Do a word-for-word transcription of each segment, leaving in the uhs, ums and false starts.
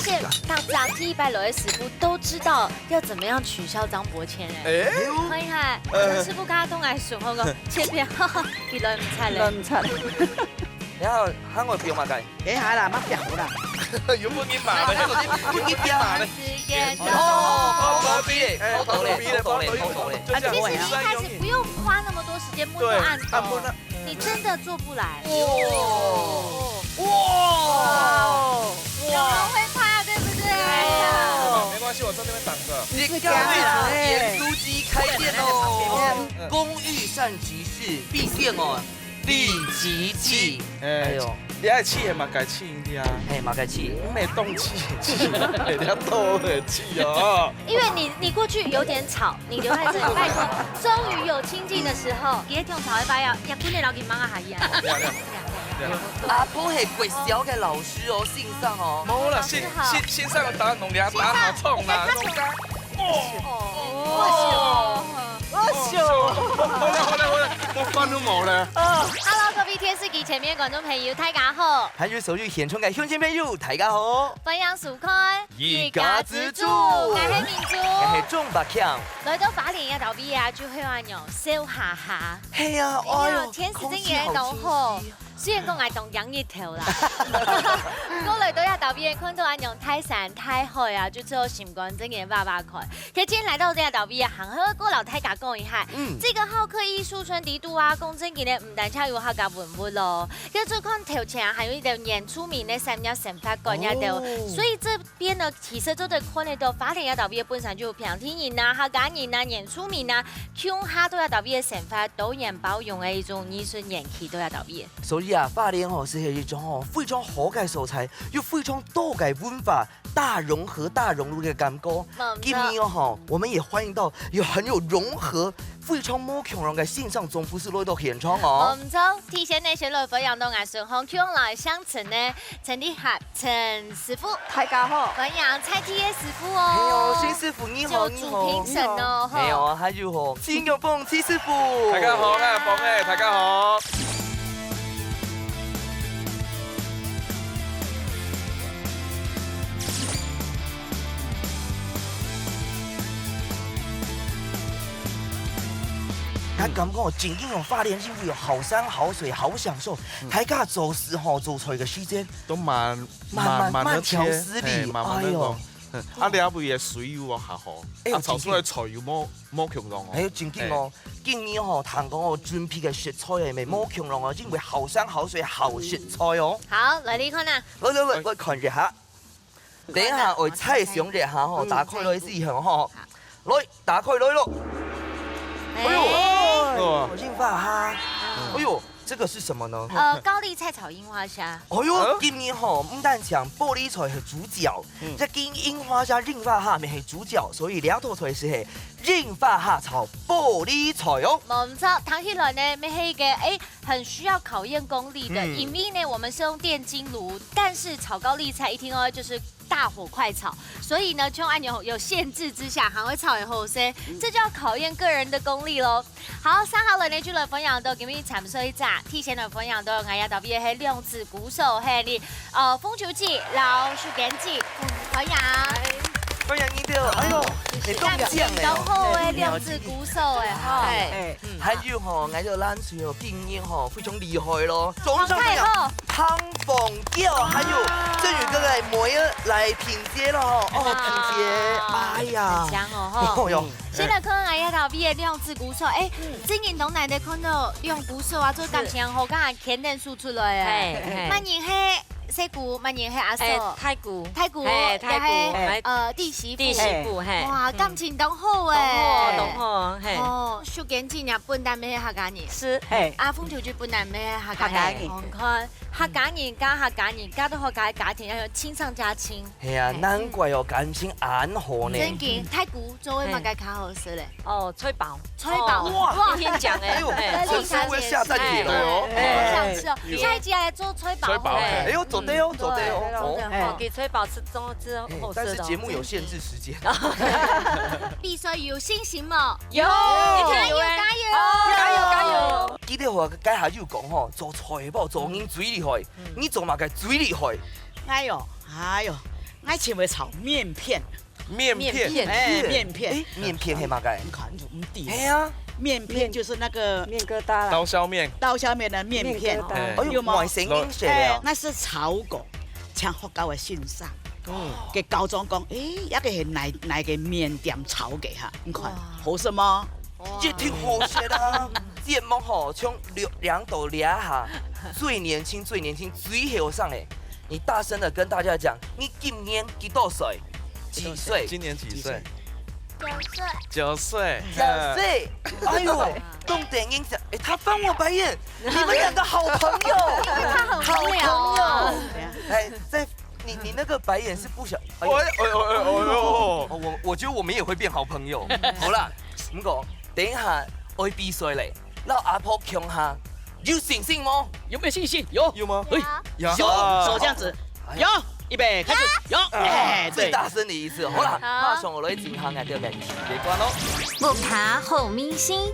這大家第一擺來个師傅都知道要怎麼樣取笑張伯謙欸。欸？看一下，呃。師傅剛剛同𠊎說好个，切片，哈哈，佢來毋出咧。來毋出。然後，喊我表嘛該。欸，好啦，莫表啦。有分你罵的，有分你罵的。時間到。哦，哦，哦，頭皮咧，欸，頭頭咧，頭皮咧，頭頭咧，頭頭咧。就這樣。啊，其實你一開始不用花那麼多時間摸到案頭。對，按摩那 你真的做不來。哇！哇！有人會怕，對不對？哎呀。沒關係，我在那邊擋著。你是幹嘛？鹽酥雞開店哦！嗯。工欲善其事，必先哦，利其器。哎。哎呦。你愛氣也嘛該氣一下。哎，嘛該氣。你沒動氣，氣，人家都很氣哦。因為你，你過去有點吵，你留在這裡，拜託，終於有清靜的時候，別聽吵一擺啊，也不能老給媽媽喊一下。對啊，對啊。 阿婆係國小个老師哦，先生哦。無啦，先，先，先生打農曆打好創啦，先生，哦。哦。哦。好了，好了，好了，我飯都無了。Hello，各位電視機前面觀眾朋友，大家好。還有所有現場个鄉親朋友，大家好。歡迎收看一家之煮，𠊎係明珠，𠊎係鍾百強。來到花蓮這搭位啊，就會恁樣笑哈哈。係啊，哎喲，哎喲，天時真係當好。空氣好清新。 雖然講𠊎當陽日頭啦，毋過來到這搭位看到恁樣大山大海啊，就做心肝真个哇哇快。其實今天來到這搭位啊，還好過摎大家講一下，嗯。這個浩客藝術村裡肚啊，講真个呢，毋單淨有客家文物咯，其實看頭前啊，還有一條原住民个產業生活館這條，哦。所以這 邊呢，其實做得看得到，花蓮這搭位本身就有平地人啊、客家人啊、原住民啊，共下在這搭位个生活，多元包容个一種藝術園區在這搭位。所以啊，花蓮吼，係一種吼非常好个所在，有非常多个文化，大融合、大融入个感覺。無錯。今日哦吼，我們也歡迎到有很有融合、非常無共樣个先生總廚師來到現場哦。無錯，提前呢，先來歡迎到𠊎順風共來相請呢，陳立合 陳師傅。大家好。歡迎在地个師傅哦。係哦，陳師傅，你好，你好。做主評審哦，吼。係哦，還有吼，陳玉鳳，陳師傅。大家好，𠊎係鳳仔，大家好。𠊎感覺真正哦，花蓮真係有好山好水，好享受。嗯。大家做事吼，做菜个時間都慢 慢慢，慢慢慢條斯理，嘿，慢慢慢講。哎喲。嗯，啊，這位个水又較好，哎喲，啊，炒出來菜又無，無共樣哦。哎喲，真緊哦，嘿。今日吼，聽講哦，準備个食材係無共樣哦，因為好山好水好食材哦。好，來，你看啊。來來來，哎。來看一下。等一下，我猜想一下吼，嗯，打開來之後吼，好。來，打開來咯。哎。哎喲，哇。櫻花蝦。哎喲， 這個是什麼呢？呃，高麗菜炒櫻花蝦。哎喲，嗯？今日吼，毋單淨玻璃菜係主角，嗯。這個櫻花蝦、櫻花蝦乜係主角，所以這道菜係係櫻花蝦炒玻璃菜哦。無錯，聽起來呢，乜係一個，哎，很需要考驗功力的，嗯。因為呢，我們是用電金爐，但是炒高麗菜一聽哦，就是 大火快炒，所以呢，像恁樣有限制之下，還會炒得好勢，嗯。這就要考驗個人的功力咯。好，接下來呢，就來分享到今日參賽者，提前來分享到𠊎這搭位係兩隻鼓手，係你，呃，鳳秋姊摎秀娟姊，歡迎。歡迎你兜，哎喲，你中獎了哦。感情當好的兩隻鼓手哎，哈。哎。 嗯。還有吼，𠊎這藍隊哦，今日吼，非常厲害咯。掌聲歡迎，黃太后。湯鳳嬌，還有振宇哥哥妹仔來評審咯吼。哦，哇。評審，哎呀。很強哦，吼。哦喲。現在看𠊎這搭位个兩隻鼓手，哎，嗯。真正當難得看到用鼓手啊，做感情好，剛才牽等手出來哎。嘿，嘿。麼人係 細姑，麼人係阿嫂？哎，大姑。大姑，嘿，大姑，也係，哎，呃，弟媳婦。弟媳婦，嘿。哇，嗯。感情當好哎。當好，當好，嘿。哦，秀娟姊也本旦乜係客家人。是。嘿。啊，鳳秋姊本旦乜係客家人。客家人。你看，客家人佮客家人，嫁到客家家庭，要有親上加親。係啊，嘿。難怪哦，感情恁好呢。真經，大姑做得麼个較好食咧？嘿。 哦，菜包。菜包，哦，哇，哇。一定講欸，哎喲，嘿。這師傅會下戰帖了哦。哎，哎，哎。好想吃哦，哎。下一集來做菜包。菜包，哎。哎喲，做得哦，嗯，做得哦。對，哦。做得哦。哎，給菜包吃，中，吃好吃的哦。哎，但是節目有限制時間。必須有信心哦。有，有，一定有，有，加油，加油，加油。記得𠊎該下有講吼，做菜包，做人最厲害，嗯。你做麼个最厲害？哎喲，哎喲， ，𠊎尋个炒麵片。面片，面片哎，面片。哎，面片係麼个？你看，你就毋知。係啊，面片就是那個面疙瘩啦，刀削面，刀削面的面片。面疙瘩哎哎呦，有嗎外省人寫哎的哦，。那是炒過，像學校个先生，嗯，給高中講，哎，那個係哪哪個麵店炒个哈？你看，好食嗎？也挺好食啊。節目吼，從兩兩到這下，最年輕、最年輕、最後生誒，你大聲的跟大家講，你今年幾多歲？幾歲？今年幾歲？九歲，九歲，九歲。哎呦，懂得人家，哎，他翻我白眼，你們兩個好朋友，他很無聊好朋啊友。哎，在你你那個白眼是不小，哎呦哎呦哎呦哎呦，哦，我我覺得我們也會變好朋友。好啦，毋過等一下愛比賽咧，摎阿婆共下，有信心無？有沒有信心？有。有嗎？哎，有有，手這樣子，有，預備，開始，有，哎，最對。大聲的一次。好啦，好馬上我來進行啊，對不對？別關哦。屋下好味緒，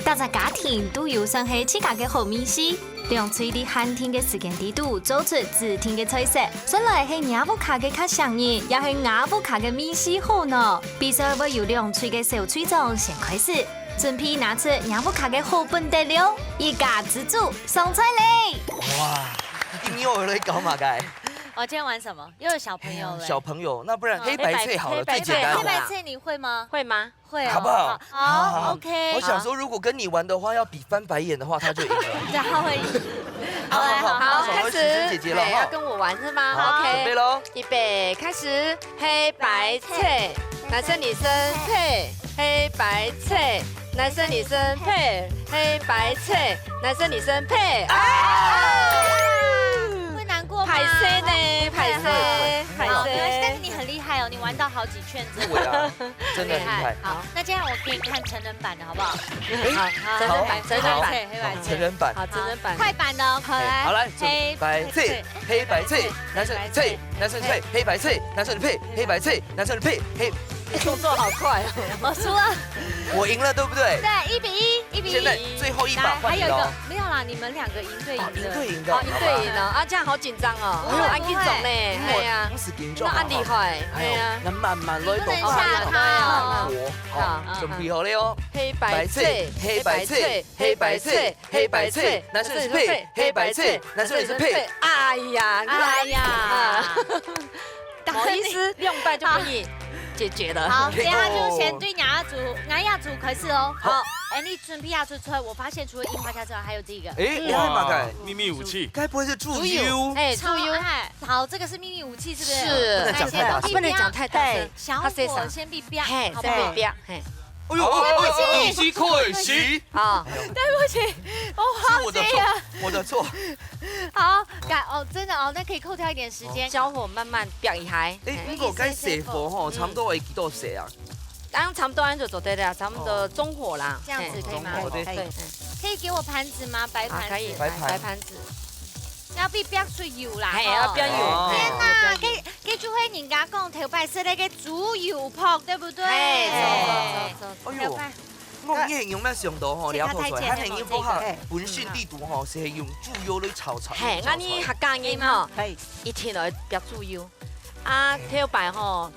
逐隻家庭都有算係自家个好味緒。兩隊在限定个時間裡肚做出指定个菜色，算來係若屋下个較上癮，也係吾屋下个味緒好呢？比賽會由兩隊个小隊長先開始，準備拿出若屋下个好本底料，一家之煮上菜咧！哇，今日我來搞麼个？哦，今天玩什麼？又有小朋友了。小朋友，那不然黑白菜好了，黑白最簡單黑的。白菜你會嗎？會嗎？會哦。好不好？好，OK。我想說，如果跟你玩的話，要比翻白眼的話，他就贏了。然後會贏。好好好，好，那我们開始，姐姐了哈。哎，要跟我玩是嗎？好， OK，準備嘍。預備，開始。黑白菜，男生女生配，黑白菜，男生女生配，黑白菜，男生女生配。啊！會難過嗎？歹勢呢，歹勢，歹好，沒關係，但是勢。你很厲害哦，你玩到好幾圈之後。對啊，真的厲害。好，那接下來我給你看成人版的好不好？好，成人版，成人版，黑白菜，黑白菜。成人版。好，成人版。快板的哦，好來，好來，黑白菜，黑白菜，男生菜，男生菜，黑白菜，男生配，黑白菜，男生配，黑。動作好快哦。我輸了，我贏了，對不對？對，一比一，一比一。現在最後一把來，還有一個換你了。沒有啦，你們兩個贏對贏的。哦，贏對贏的。好，贏對贏了啊，這樣好緊張哦。不會哎呀，緊張呢，不會哎呀，毋使緊張，那恁厲害，哎呀。哎呦，那慢慢來，你不能嚇他哦。慢活，好好，準備好了哦。黑白菜，黑白菜，黑白菜，黑白菜，男生是配，黑白菜，男生也是配。哎呀，哎呀，不好意思，兩敗就分你解決了。好，可以等一下就先對雅雅組，雅雅組開始哦。好，哎，你準備下出菜，我發現除了櫻花蝦之外，還有這個。哎，你看嘛，看，秘密武器，該不會是豬油？哎，超豬油，愛。好，這個是秘密武器，是不是？是不能講太大聲。不能講太大聲，小火先嗶嗶，嘿，好不好？先嗶嗶，嘿，哎呦，哎呦，你是可以洗。好，對不起，我是我的忘記了。錯，我的錯。好，改哦，真的哦，那可以扣掉一點時間。小火慢慢煏一下。哎，如果該細火吼，差不多會幾多歲啊？當然差不多恁樣就做得了，差不多中火啦。這樣子可以嗎？嘿好的對，可以給我盤子嗎？白啊，盤子。可以，白盤白盤子。要必須要油啦。嘿，要必須油。哦天哪，嘿可以，可以就會人家講頭擺食那個豬油泡，對不對？嘿，走走走走。哎呦，我也用沒想到吼，這道菜，還係有好本身地圖吼，是用豬油來炒炒。嘿，那你客家人吼，可以。一定愛煏豬油。啊，頭擺吼，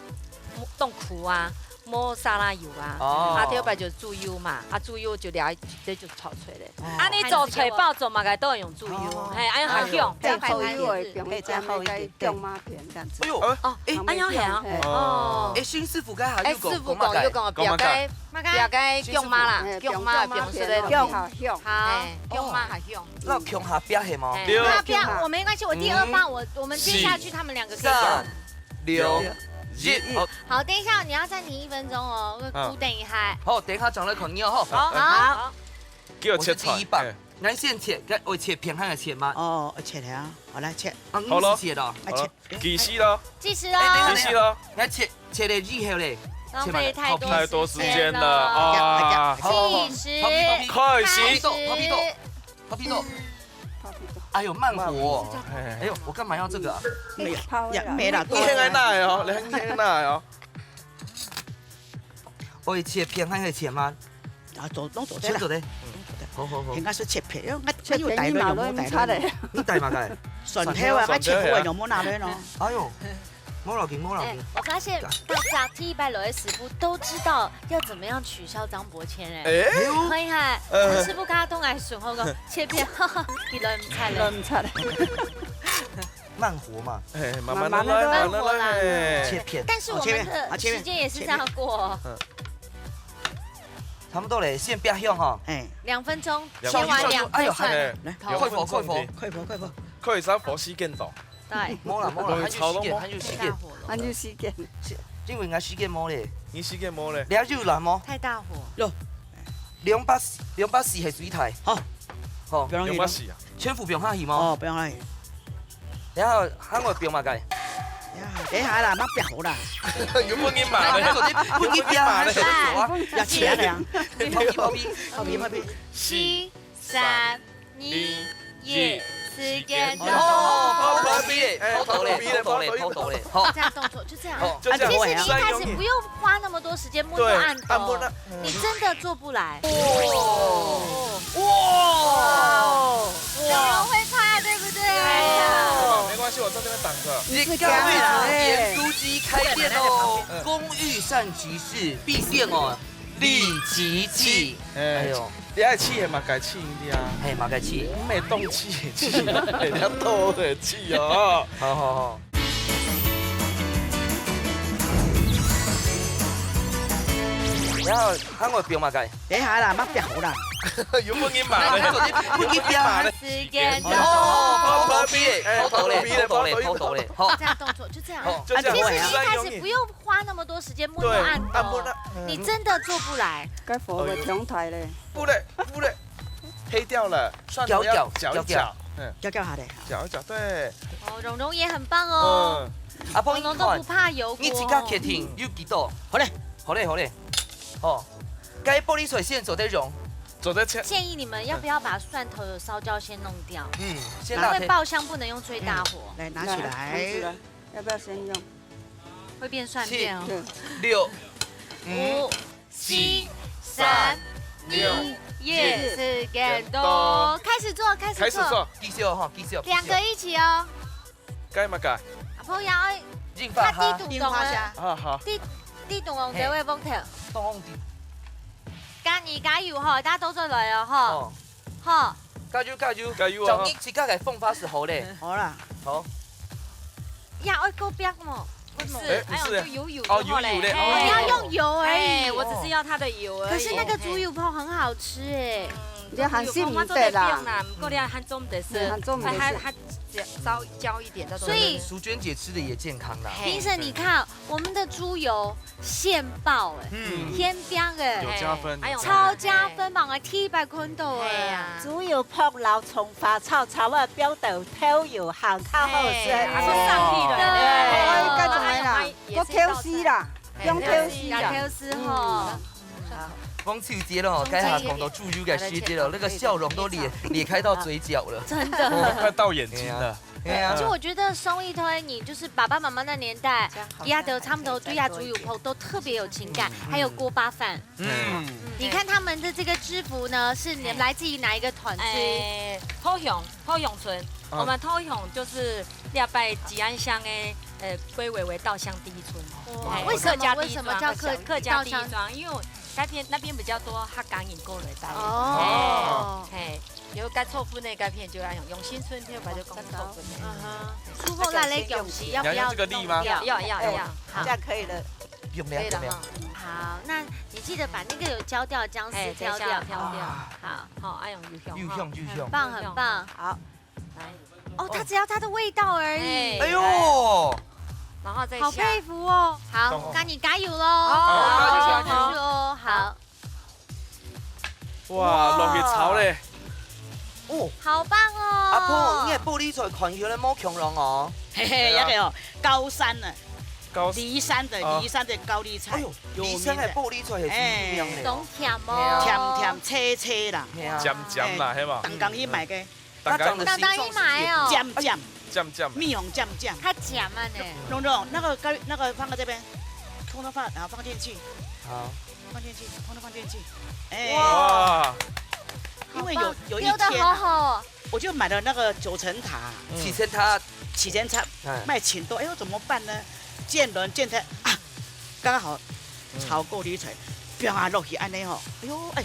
當苦啊，無沙拉油啊，哦啊，頭擺就豬油嘛，啊，豬油就了，這就炒出來。啊，你做菜包做麼个都愛用豬油，嘿，恁樣較香。配厚一點，配再厚一點，對，這樣子。哎呦，哦，哎，恁樣係啊，哦，哦，哎，新師傅該下哎，又講師傅講又講講麼个煏个，煏个薑嫲啦，新師傅薑嫲，薑色个東西。薑香。嘿，薑嫲較香。摎薑下煏係無？嘿對，那不要，我沒關係，我第二棒，我我們接下去他們兩個可以講。三、兩、一，好，好，等一下你要暫停一分鐘哦，我等一下。好，等一下轉來看你哦，吼。好，給我切菜。我是第一棒哎，來先切，該我切片還係切嘛？哦，切了啊，好來切，啊，好了你是切的哦。來切。計時了，計時哦。哎，等一下，計時了，來切切了以後咧，浪費太多太多時間了時間了。啊！好，好，好，開始。好，好，好，好，好，好，好，哎呦，慢火哦。哎哎呦，我幹嘛要這個啊？沒有，也沒了，你現在哪哦？你現在哪哦？我切片還係切嘛？啊，做攏做得啦切做。得。好好好應。該係切片，因為我切片你嘛亂插咧。你帶嘛个？蒜頭啊，我切片用無拿來咯。哎呦，無要緊，無要緊。哎，我發現大家第一擺來个師傅都知道要怎麼樣取笑張伯謙，哎。哎。很厲害，呃。師傅剛剛都來選後個切片，哈哈，佢來毋出來。來毋出來。慢火嘛。哎，慢慢地來，慢慢地來。慢慢地來，哎。切片。但是我們的時間也是這樣過。哦，切片。啊，切片。嗯。差不多咧，先煏香吼。哎。兩分鐘，兩分鐘。切完兩份菜。哎喲，還，來，頭。快火，快火。快火，快火。可以燒火時間到。 對。無啦，無啦，還有時間，還有時間。太大火了。還有時間。是，因為𠊎時間無咧。你時間無咧？了有啦無？太大火。有。兩百四，兩百四係水太。好。好。不要讓你了。兩百四啊。全部放下去無？哦，不要讓你。然後還愛放麼个？等一下啦，莫煏好啦。有分你買咧。不，你不要，還是有啊。要錢的啊。泡皮，泡皮。泡皮，泡皮。七、三、 二、一，時間到。哦，泡泡皮咧，哎，泡泡皮咧，泡泡皮咧，泡泡皮咧，泡泡咧。好。這樣動作，就這樣。好，就這樣。啊，其實你一開始不用花那麼多時間摸摸按摩，對，按摩那，嗯。你真的做不來。哦。哇。哇。小柔會怕，對不對？哎呀。沒關係，我在這邊擋著。你看，鹽酥雞開店囉，嗯。工欲善其事，必先哦，利其器。哎。哎喲。 你愛試係麼个試你啊？嘿，麼个試？毋係當試，試，你要偷的試哦。好，好，好。然後，還愛放麼个？等一下啦，莫煏好啦。有分你買咧。不，你不要。時間到。哦，泡泡皮咧，哎，泡泡皮咧，泡泡皮咧，泡泡皮咧。好。這樣動作，就這樣。好，就這樣。啊，其實你一開始不用花那麼多時間摸摸按摩，對，按摩那，嗯。你真的做不來。該火會忒大咧。 不嘞，不嘞，黑掉了，蒜頭要攪一攪，攪一攪，攪一攪。嗯，攪攪下咧。攪一攪，對。哦，蓉蓉也很棒哦。嗯。阿婆，蓉蓉都不怕油鍋。你自家決定，有幾多？好嘞。好嘞，好嘞。哦，該玻璃水先做得用。做得切。建議你們要不要把蒜頭有燒焦先弄掉？嗯，先拿。因為爆香不能用最大火。嗯，來，拿起來。拿起來，要不要先用？會變蒜片哦。七、六、五、五、四、三、二、一，時間到。開始做，開始做。開始做。繼續哦，繼續，繼續。兩個一起哦。該麼个？阿婆要引發它。它低度懂了。啊，好。低，低度懂這位問題。嘿。懂，懂。加油，加油吼，大家都做來哦吼。哦。 好。加油，加油。加油啊！照你自家个方法係好咧。好啦。好。呀，愛夠煏無？不是，哎，不是。哎喲，就油油就好咧。哦，油油咧。哎，哦。你要用油而已。哎，我只是要它的油而已。可是那個豬油泡很好吃哎。嗯，你這還是毋得啦。豬油泡我做得用啦，毋過你還做毋得食。嗯，還做毋得食。哎，還，還焦，焦一點，再做。所以淑娟姐吃的也健康啦。嘿。評審，你看，我們的豬油 現爆欸，嗯。現煏欸，有加分，哎喲，有加分。超加分，嘛，𠊎第一擺看到欸。係啊。豬油泡老蔥花炒炒啊，煏到豆油，還較好食。係啊，係啊。哎，該種个啦，哎喲，也是一道菜。過挑絲啦，嘿，用挑絲啦。挑絲吼。嗯。好。講到豬油咯，該下講到豬油个時節咯，那個笑容都裂，裂開到嘴角了。真的。哦，快到眼睛了。 對啊。對啊。就我覺得松一推，你就是爸爸媽媽那年代，這樣好像還可以再做一點。佢兜差不多對啊，豬油泡都特別有情感，嗯。還有鍋巴飯。嗯。你看他們的這個制服呢，是來自於哪一個團隊？哎，桃園，桃園村。啊。我們桃園就是這擺吉安鄉的，呃，歸為為稻香第一村。哇。哎，為什麼，客家第一莊，為什麼叫客，客家第一莊？稻香？因為該片，那邊比較多客家人過來的。哦。哎，嘿。 有該錯分的該片就要用，用新春特別就講錯分的。嗯哼。師傅，那來講是要不要弄掉？你要用這個笠嗎？要，要，要，要。哎，好。這樣可以了。用了，可以了哈。用了。好，那你記得把那個有焦掉的薑絲挑掉。哎，等一下，挑掉。啊。好。好，哎喲，有香哈。有香，有香。很棒，很棒。好。來。哦，它只要它的味道而已。哎。哎喲。然後再下。好佩服哦。好，懂。該你加油囉。哦，好，加油，加油。加油哦，好。 哇，哇。落去炒咧。哦。好棒哦。阿婆，你个玻璃菜看起來無共樣哦。嘿嘿，對啊。那個哦，高山的，高，梨山的，哦。梨山的高麗菜，哎喲，有名的。梨山的玻璃菜也是有名的哦。哎。當甜哦。甜甜脆脆啦。係啊。尖尖啦，哎，係嘛？剛剛去買个。嗯。 它長得形狀是圓，當當一買哦。尖尖，尖尖。蜜紅尖尖。它尖啊呢。蓉蓉，那個高，那個放在這邊，通通放，然後放進去。好。放進去，通通放進去。哎。哇。因為有，好棒，有一天啊，丟得好好哦。我就買了那個九層塔，嗯。七層塔。七層塔，哎。賣挺多，哎喲，怎麼辦呢？煎卵煎忒啊，剛剛好炒高麗菜，放下落去恁呢吼，哎喲，哎，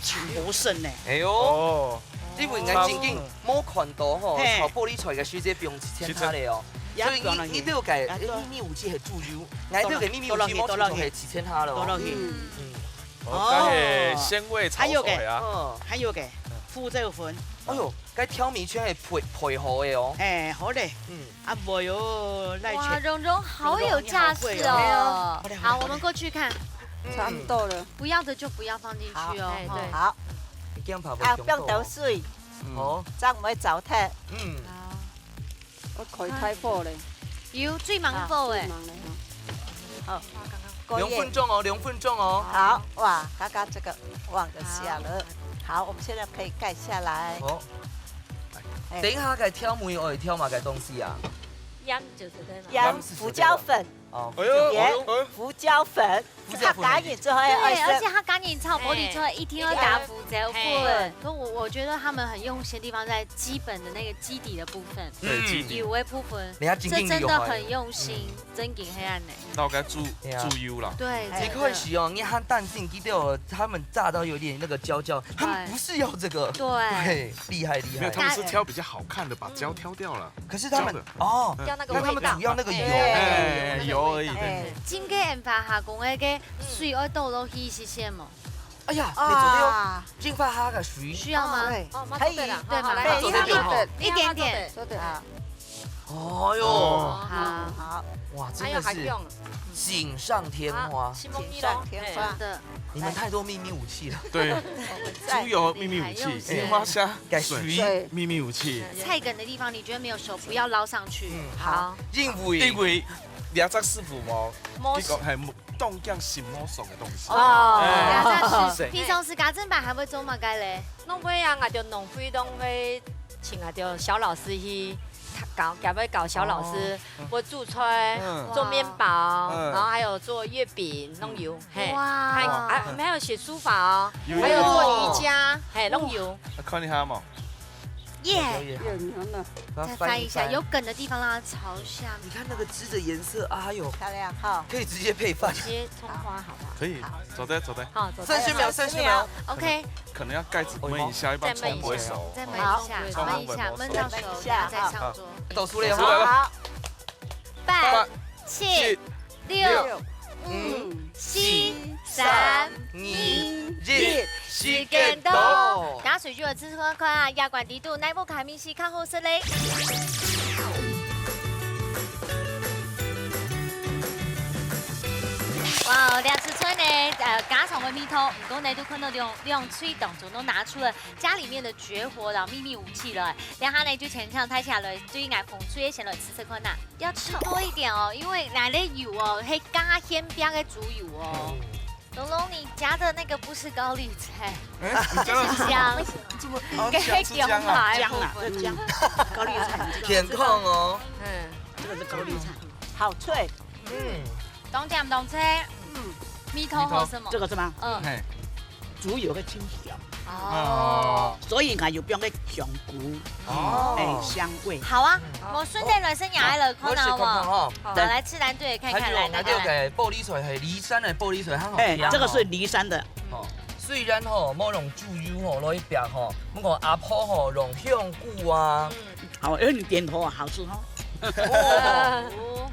真好食呢。哎喲，哦，因為𠊎正經無看到吼，嘿。炒高麗菜个時節放一千克了哦。一千。所以你，你這個，也對。秘密武器係豬油，𠊎這個秘密武器無就係一千克了哦。倒落去。嗯。嗯。哦，該係鮮味炒菜啊。還有个，哦。還有个，胡椒粉。哎喲，該調味全係配，配好个哦。哎，好嘞。嗯。 啊，無喲，來切。哇，蓉蓉好有架勢哦。蓉蓉你好會哦。好，我們過去看。嗯。差不多了。不要的就不要放進去哦。好，哎，對。哈。好。你這樣怕會啊，放到水。嗯。哦。這樣毋會燥忒。嗯。好。我開大火咧。有，最猛火哎。啊，最猛咧，哈。好。兩分鐘哦，兩分鐘哦。好，哇，剛剛這個忘了下了。好。好，我們現在可以蓋下來。好。 哎。等一下，該調味愛調麼个東西啊？鹽就係對嘛。鹽、鹽係胡椒粉。哦，哎喲，鹽、哎喲，哎喲。胡椒粉，胡椒粉。客家人最好愛，對，愛食。而且客家人炒高麗菜一定要加胡椒粉。哎。可我，我覺得他們很用心的地方在基本的那個基底的部分，對，嗯。基底。油个部分，你看真正厲害。這真的很用心，嗯。真經係恁呢。 然後該豬，對啊。豬油啦。對，哎。真的。一開始哦，你還擔心佢兜，他們炸到有點那個焦焦，他們不是要這個。對。對，厲害，厲害。沒有，他們是挑比較好看的，把焦挑掉了。可是他們，焦的。哦，嗯。要那個味道。因為他們主要那個油。哎，油而已，對。哎。真个，𠊎發下講，該个水愛倒落去是先無？哎呀，你做得哦，啊。蒸發它的水。需要嗎？哦，對，哦，可以。對嘛？好，來，好，做得哦。一點點。做得。啊。 哦喲。哦，好。好。哇，真的是哎喲，還用。錦上添花。好，承蒙你咯。錦上添花。嘿。真的。你們太多秘密武器了。對，豬油秘密武器，你還用心。櫻花蝦、該水水秘密武器。對。菜梗的地方你覺得沒有熟，不要撈上去。嗯，好。好。因為，因為這隻師傅無，無，佢講係無，當驚食無熟个東西。哦。哎。這隻師傅，對。平常時家政班還會做麼个咧？攏會啊，𠊎兜農會攏會請𠊎兜小老師去 教，教會教小老師，哦。會煮菜，嗯。做麵包，嗯。然後還有做月餅，攏有，嘿。哇。還，還，還有寫書法哦，有，有，還有做瑜伽，有。嘿，攏有。啊，看一下嘛。耶。有，有，有。再翻一下，有梗的地方讓它朝下。你看那個汁的顏色，哎喲，漂亮哈。可以直接配飯。直接蔥花好不好？可以，好。做得，做得。好，做得。三十秒，三十秒。OK。可能要蓋子焖一下，要不然蔥不會熟。再焖一下，好。焖一下，焖到熟，焖一下，然後再上桌。 倒數了哈。好。八、八、七、七、六、六、五、五、四、四、三、三、二、二、一，一，時間到。時間到。大家隨手試試看啊，這關底肚，哪一款味緒較好食咧？哇，這次春呢，呃，家常个味道，毋過呢，都看到兩，兩隊當中都拿出了家裡面的絕活，然後秘密武器了。等下呢，就請請大家來，對𠊎紅隊先來試試看吶。 要吃多一點哦，因為𠊎个油哦，係加鮮鑲个豬油哦。嗯。蓉蓉，你夾的那個不是高麗菜，哎，你夾的是什麼？是薑。這麼，哦，你想吃薑啊？薑啦，這薑。高麗菜，你知道嗎？健康哦。嗯。這個是高麗菜。好脆。嗯。當鹹當脆。嗯。味道好食無？這個是嗎？嗯。嘿。 豬油个清香。哦。哦。所以𠊎有放个香菇，哦。哎，香味。好啊，嗯。𠊎順帶來先拿來看啊，好，我試看看哦。好，來，自然隊看看，來，還有，還有个玻璃菜，係梨山个玻璃菜，很好吃哦。哎，這個是梨山的。哦，雖然吼，無用豬油吼來煏吼，不過阿婆吼用香菇啊。嗯。好，有你點頭啊，好吃哦。哦。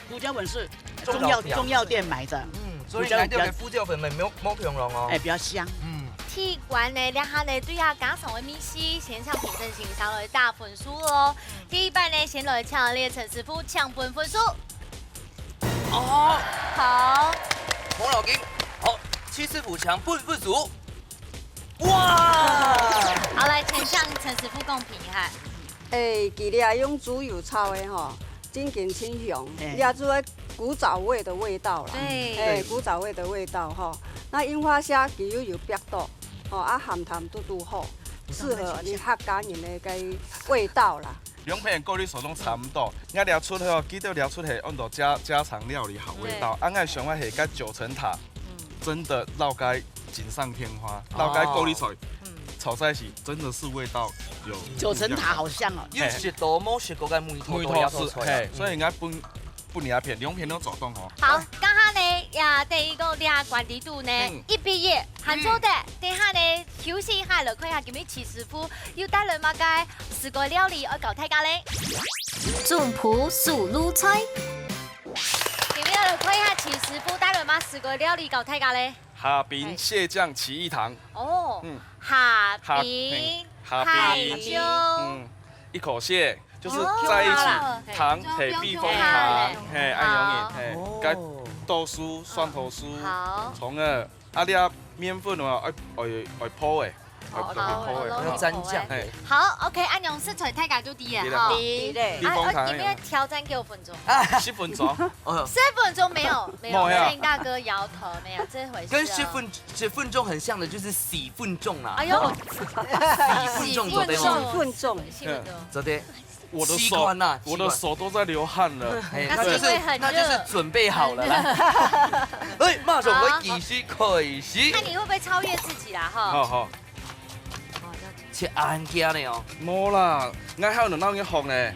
胡椒粉是中藥，中藥店買的。嗯，所以𠊎兜个胡椒粉無，無，無共樣哦。哎，比較香。嗯。第一關呢，這下呢，對啊，家常个味緒，先請評審先生來打分數哦。第一擺呢，先來請𠊎等陳師傅請分分數。哦。好。無要緊，好，徐師傅請分分數。哇！好，來，先請陳師傅公平一下。 哎，佢這用豬油炒个吼，真經清香，哎。這就係古早味的味道啦。對。哎，對。古早味的味道吼。那櫻花蝦佢又有煏到，吼，啊，鹹淡都都好，適合你客家人的該味道啦。兩片高麗菜攏差毋多，𠊎料出來哦，記得料出來，按照家，家常料理好味道。對。啊，𠊎想愛係該九層塔，嗯。真的落該 錦上添花，哦。然後該高麗菜，嗯。炒在一起，真的是味道有九層塔好香哦。有食到無食過个味道，味道係，都有做出來。嘿，所以應該分分你一片，兩片都做得吼。好，剛剛呢，呀，第一個這管理度呢，嗯。一比一，還做得。嗯。等下呢，休息一下了，看一下今日徐師傅又帶來麼个四川料理愛教大家咧。總鋪手路菜。今日來看一下徐師傅帶來麼个四川料理教大家咧。 蝦餅蟹醬奇異糖。哦，嗯。蝦餅，蝦餅，海椒。嗯，一口蟹，就是哦，在一起，好了。糖係避風塘，嘿，恁樣个，好。嘿，哦。該豆酥、蒜頭酥、好。蔥仔，啊，你啊，麵粉哦，愛，愛，愛泡个，哦，愛泡个。好，好，好。要沾醬。嘿。好，OK，恁樣食出來大家就知了，對了。吼。知了。避風塘啊，啊，你們要挑戰給我分 鐘。啊。十分鐘。哦。十分鐘沒有，沒有，無呀。攝影大哥搖頭，沒有這回事哦。跟十分，十分鐘很像的，就是四分鐘啦。哎喲。四分鐘做得嗎？四分鐘。四分鐘。做得。我的手，習慣啦，我的手都在流汗了。習慣。哎，那是因為很熱。那就是，那就是準備好了啦。哎，馬上會繼續開始。好。看你會不會超越自己啦，哈。好，好。哦，這樣子。切恁遽呢哦。無啦，𠊎還有兩道愛學呢。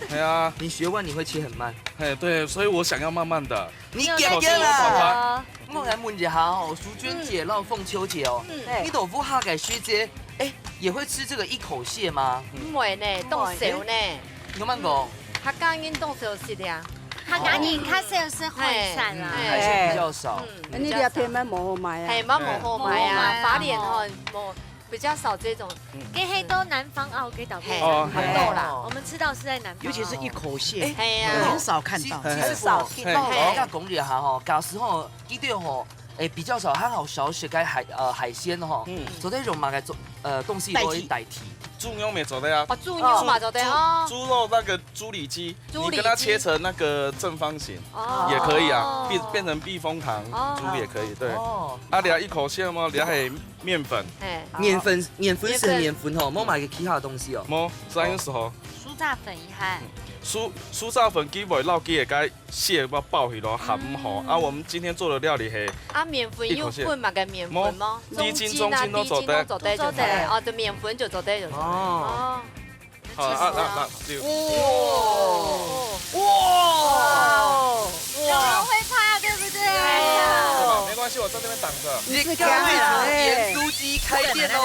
係啊。你學問你會切很慢。嘿，對，所以我想要慢慢的。你遽遽啦！我來問一下哦，淑娟姐摎鳳秋姐哦，嗯。你兜屋下个細妹，哎，也會吃這個一口蟹嗎？毋會呢，當少呢。你慢慢講。客家人當少食啊。客家人較少食海產啦。嘿，海鮮比較少。嗯，你這片無好賣啊。嘿，嘛無好賣啊，嘿。花蓮吼，無 比較少這種。嗯。該係到南方哦，該島嘿，哦，很多啦。嘿。我們吃到是在南方哦。尤其是一口蟹，哎，嘿呀。很少看到。其，其實很少看到。嘿。人家講一下吼，假使吼，佢兜吼，哎，比較少，還好少食該海，呃，海鮮吼，嗯。做得用麼个做，呃，東西來代替？代替。豬肉乜做得啊。哦，豬肉嘛做得哦。豬，豬肉那個豬里肌，豬里肌。你跟它切成那個正方形，哦。也可以啊，變，變成避風塘哦。豬也可以，對。哦。啊，你要一口蟹嗎？你還 麵粉。嘿。麵粉，麵粉係麵粉吼，麵粉。莫買个其他个東西哦。無，這樣子吼。酥炸粉一下。酥，酥炸粉佢會摎佢个該蟹包包起來，含毋好。嗯。啊，我們今天做的料理係啊，麵粉有分麼个麵粉嗎？無，低筋、中筋都做得。中筋啊，低筋都做得，就做得。哦，就麵粉就做得，就做得。哦。哦。 好，啊，啊，啊，六。哇！哇！哇！有人會怕，對不對？哎呀。沒關係，我在這邊擋著。你剛剛那個鹽酥雞開店哦。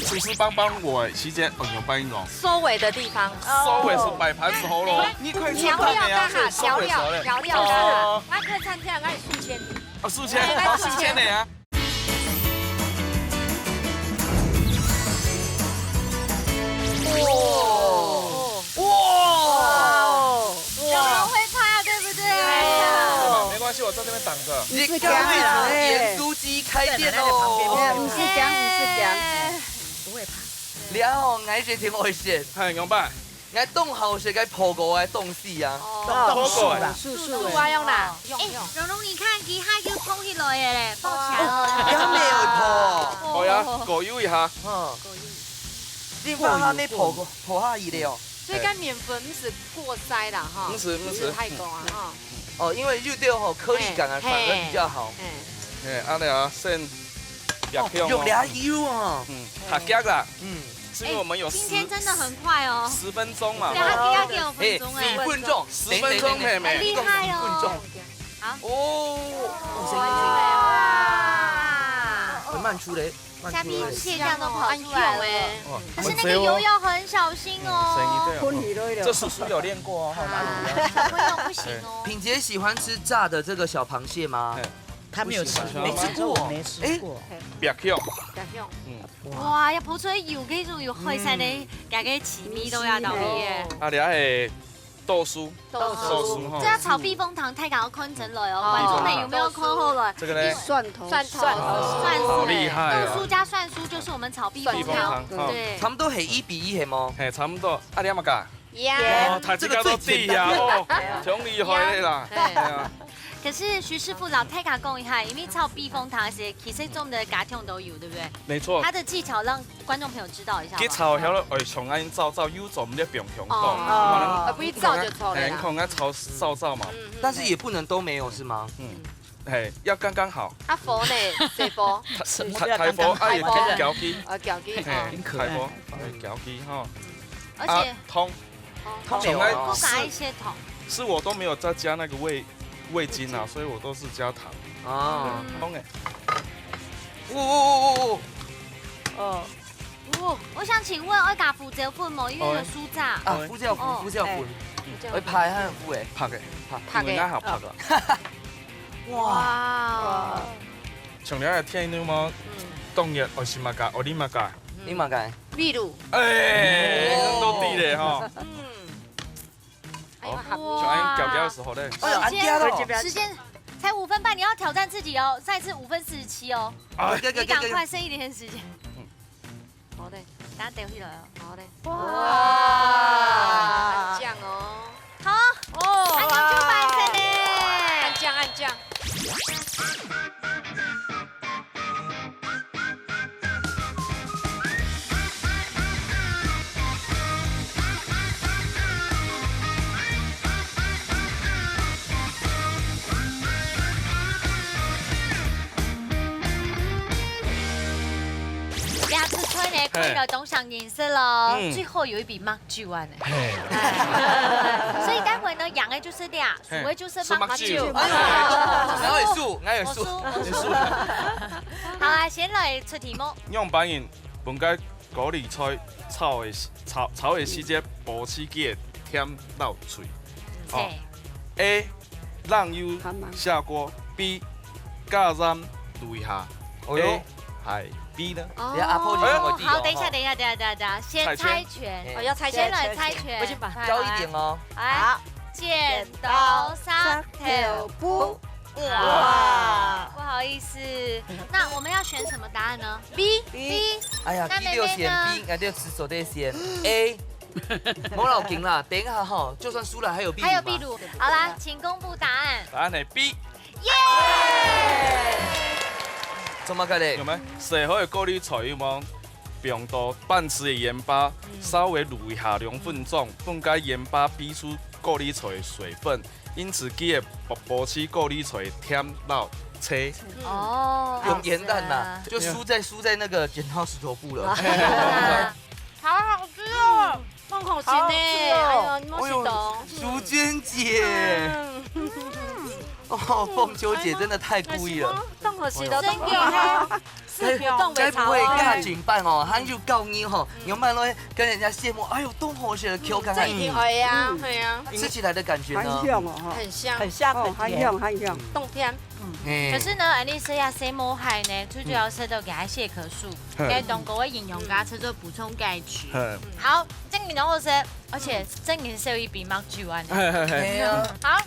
廚師幫幫我，時間，哦，有幫你哦。收尾的地方。收尾是擺盤子好咯。哦。你快去看呀，調料幹啥？收尾收尾。調料，調料幹啥？哦。啊，客餐廳，啊，你四千。啊，四千，哎，啊，四千的呀。 哇！哇！有人會怕，對不對？沒關係，我在這邊擋著。你剛剛那個鹽酥雞開店哦。毋使驚，毋使驚。不會怕。了，𠊎一定會食。嗨，仰般？ 𠊎當好食該火鍋个東西啊。哦。火鍋个。素素个。素素啊，用啦，用，哎，用。蓉蓉，你看，佢還有捧起來个咧，包起來了。哦，還沒有破。哦呀，過油一下。嗯。你放下那破，破下去了哦。所以該麵粉毋使過篩啦，哈。毋使，毋使。毋使太過啊，哈。哦，因為有兜吼，顆粒感啊，嘿，反而比較好。嘿。哎，恁樣啊，先哦，用這油啊。嗯，較遽啦。嗯。 是因為我們有十，哎，今天真的很快哦。十分鐘嘛，等下給他給我分鐘哎。哎，十分鐘，十分鐘，妹妹。很厲害哦。好。哦，哇。很慢出嘞，慢出嘞。蝦皮蟹醬都跑出來了。哦，可是那個油要很小心哦。嗯，生意對啊。這叔叔有練過哦，哈，哪裡啊？小朋友不行哦。品杰喜歡吃炸的這個小螃蟹嗎？哎。他沒有吃過，沒吃過。沒吃過。哎。白肉。白肉。嗯。 哇，要浮出來油，該種有海產个，嗯。該个滋味都要到位耶。啊，這係豆酥，豆酥。豆酥吼。這要炒避風塘，大家要看真來哦，哦。觀眾朋友有沒有看好來？這個呢？蒜頭。蒜頭，蒜頭。蒜酥。好厲害啊。豆酥加蒜酥就是我們炒避風塘。避風塘，好。對。差不多係一比一係無？嘿，差不多。啊，你有無加？ 呀。哦，大家都知呀，哦，這個最簡單。這樣厲害的啦。對。對啊。可是徐師傅摎大家講一下，因為炒避風塘時，其實中的家庭都有，對不對？沒錯。他的技巧讓觀眾朋友知道一下吧。佢炒好了，愛像恁燥燥，有做毋得放香到。哦。哦。可能，啊，不一燥就臭了啦。哎，你看，愛炒燥燥嘛。嗯，嗯。但是也不能都沒有，是嗎？嗯。 嘿，要剛剛好。啊，火呢？細火？大，大，大火，啊，也可以攪佢。哦，攪佢，嘿，哦。大火，哎，攪佢吼。而且啊，糖，糖，糖有哦。多加一些糖。是我都没有再加那个味味精啊，所以我都是加糖。啊，嗯。通哎。哦哦哦哦哦。哦，哦，我想请问，愛加胡椒粉無？因為有酥炸。啊，胡椒粉，哦，胡椒粉，哎，胡椒粉。會拍還有苦哎。拍个，拍，因為𠊎好拍个。哇，哇。像你个天氣嘛，嗯，凍熱，哦是嘛个，哦你嘛个，你嘛个，秘魯，哎，哦，都地嘞哈。嗯。 哎呀，哇，就按呢攪攪的時候咧，哎呀，時間，按呢咯。時間才五分半，你要挑戰自己哦。上一次五分四十七哦，啊，你趕快剩一點點時間。嗯。好嘞，等下掉下來哦。好嘞。哇，哇，很強哦。好，哦，按呢就完成嘞。按醬，按醬。 這出菜呢，看起來當像顏色咯，嗯，最後有一筆目睭啊呢。嘿。哎，所以待會呢，贏的就是這，輸的就是目睭。哎呀，我也輸，我也輸，我輸，我輸。好啊，先來出題目。仰般形分解高麗菜炒个炒炒个時節，保持佢个甜摎脆。哦，A，冷油下鍋，B，加鹽滷一下，哦喲，A還B呢？哦，你看阿婆就講个對哦，好，等一下，等一下，等一下，等一下，等一下，先猜拳，哦，要猜拳，先來猜拳，我先把，高一點哦。哎，好，剪刀石頭布。 哇，不好意思，那我們要選什麼答案呢？B，B。哎呀，那妹妹呢？你就選B，那就直走對選A。無要緊啦，等一下哈，就算輸了還有秘魯嘛。還有秘魯。好啦，請公布答案。答案係B。耶！做麼个咧？有沒有？洗好个高麗菜有無？放到半匙个鹽巴，稍微滷一下兩分鐘，分解鹽巴逼出高麗菜个水分， 因此佢會保保持高麗菜甜摎脆。哦，用簡單啦，好吃啊。就輸在輸在那個剪刀石頭布了。好好吃哦，放口型呢，好好吃哦。哎呦，你莫吃懂。哎呦，淑娟姐，嗯。哦，凤秋姐真的太故意了。哎呦，放口型的，哎呦。真的哦。 該，該毋會較緊辦哦，還有教你吼，你慢慢來跟人家羨慕，哎喲，當好食个口感，這一定會啊，嗯。係啊。吃起來的感覺呢？很香哦，哈。很香。很香，哦，很甜。很香，很香。當甜。嗯。哎。可是呢，恁樣食啊，食無害呢，最主要食到佢个鐵質素，嗯。該當高个營養價值做補充鈣質。嗯。好，正經當好食，而且正經食一比目睭啊。嘿，嘿，嘿。哎呀。好。